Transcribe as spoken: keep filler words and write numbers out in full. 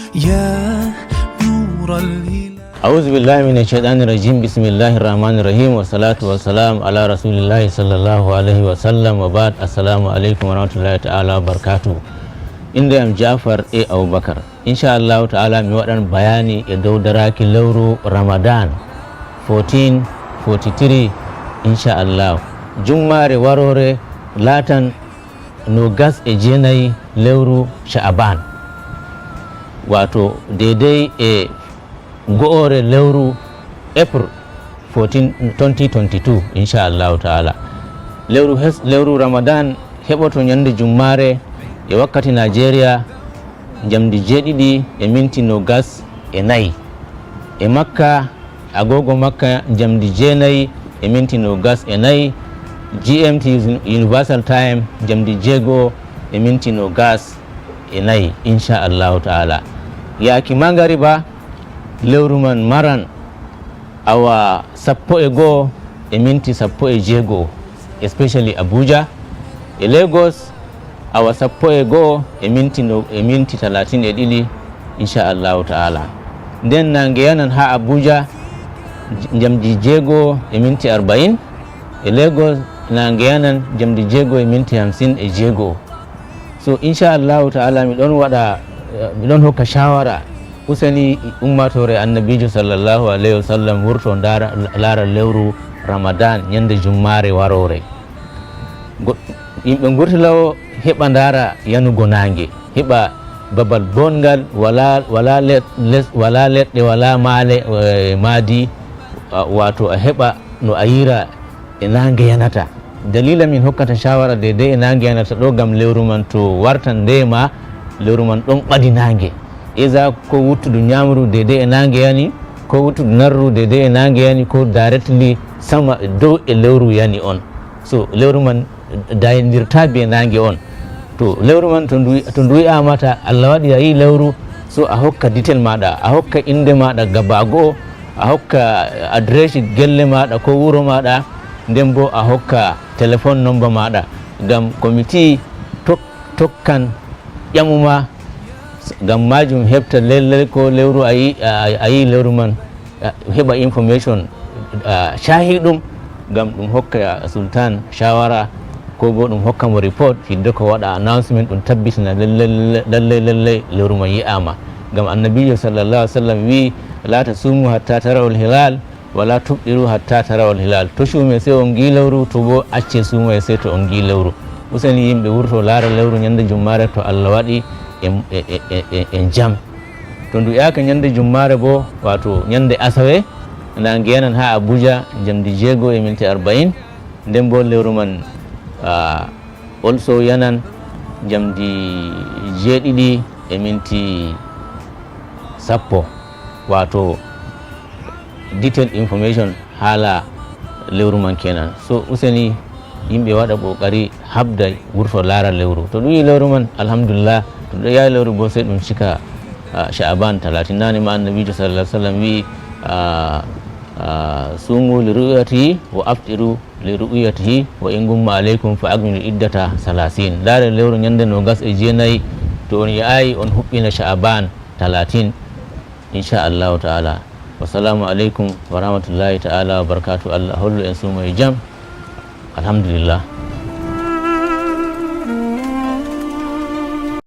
يا نور الهلال. أعوذ بالله من الشيطان الرجيم. بسم الله الرحمن الرحيم. والصلاة والسلام على رسول الله صلى الله عليه وسلم وبعد. السلام عليكم ورحمة الله تعالى وبركاته. Innde am Jaafar A Abubakar. Inchallahu taala mi waɗan bayaani e dow daraaki lewru Ramadan fourteen forty-three, inchallahu. Jummaare waroore laatan noogas e jeenayi lewru Sha'aban, waato deedey e go'oore lewru April fourteen, twenty twenty-two, inchallahu taala. Lewru hes-, lewru Ramadan heɓoto ñande jummaare e wakkati Nigeria, njamdi jeeɗiɗi e minti noogas e nayi. E Makka, agogo Makka, njamdi jeenayi e minti noogas e nayi. G M T Universal Time, njamdi jeego e minti noogas e nayi, inchallahu taala. Yaaki mangariba, lewru man maran awa sappo e go'o e minti sappo e jeego, especially Abuja. E Lagos, awa sappo e go'o e minti no, e minti talatin e ɗiɗi, inchallahu taala. Nden naange yanan haa Abuja, j-, njamdi jeego e minti arba'in. E Lagos, naange yanan njamdi jeego e minti hamsin e jeego. So, inchallahu taala, mi ɗon waɗa, mi ɗon hokka shawara, useni ummaatoore Annabiijo sallallahu alayhi wa sallam wurto ndaara, laara lewru Ramadan ñande jummaare waroore. Go-, yimɓe ngurti law heɓa ndaara yanugo naange, heɓa babal bonngal, wala, wala le-, les-, wala leɗɗe, wala maale, eh, maadi, a, waato a heɓa no a yiira e naange yanata. Dalila min hokkata shawara deedey e naange yanata ɗo, ngam lewru man to wartan nde ma, lewru man ɗon ɓadi naange. Eza ko wuttudu ñamru deedey e naange yani, ko wuttudu narru deedey e naange yani, ko directly sama dow e lewru yani on. So, lewru man dayndirta be naange on. To lewru man to ndu, to ndu yi'aama ta, Allah waɗi a yi'i lewru, so a hokka detail maaɗa, a hokka innde maaɗa gaba go'o, a hokka address gelle maaɗa ko wuro maaɗa, nden bo a hokka telephone number maaɗa, ngam committee tok-, tokkan ƴamuma, ngam maajum heɓta lellel ko lewru a yi-, a, a yi'i lewru man, a, heɓa information, a, caahi ɗum, ngam ɗum hokka sultan shawara, ko bo ɗum hokka mo report, hidde ko waɗa announcement, ɗum tabbitina lallay, lallay, lallay lewru man yi'aama. Ngam Annabiijo sallallahu alaihi wasallam wi'i, "La tasumu hatta tarawul hilal, wala tufɗiru hatta tarawul hilal." To suume sey on ngi lewru, to bo acce suumoye sey to on ngi lewru. Useni yimɓe wurto laara lewru ñande jummaare to Allah waɗi en, e, e, e, e, en jam. To ndu yaaka ñande jummaare bo, waato ñande asawe, naange yanan haa Abuja njamdi jeego e minti arba'in, nden bo lewru man, ah, also yanan njamdi jeeɗiɗi e minti sappo, waato detail information haala lewru man kenan. So, useni yimɓe waɗa ƙoƙari haɓda wurto laara lewru. To ɗum yi lewru man, alhamdulillah. To ɗum yahi lewru bo, sey ɗum cika, ah, Sha'aban talatin. Nane ma Annabiijo sallallahu alaihi wasallam wi'i, ah, ah, "Sumu li ru'yatihi wa aftiru li ru'yatihi wa in gumma alaikum fa akmilu iddata salasin." Laare lewru ñande noogas e jeenayi, to on yi'ayi, on huɓɓina Sha'aban talatin, insha Allahu ta'ala. Wassalamu alaikum wa rahmatullahi ta'ala wa barakatuh. Allah hollu en suumo e jam. Alhamdulillah.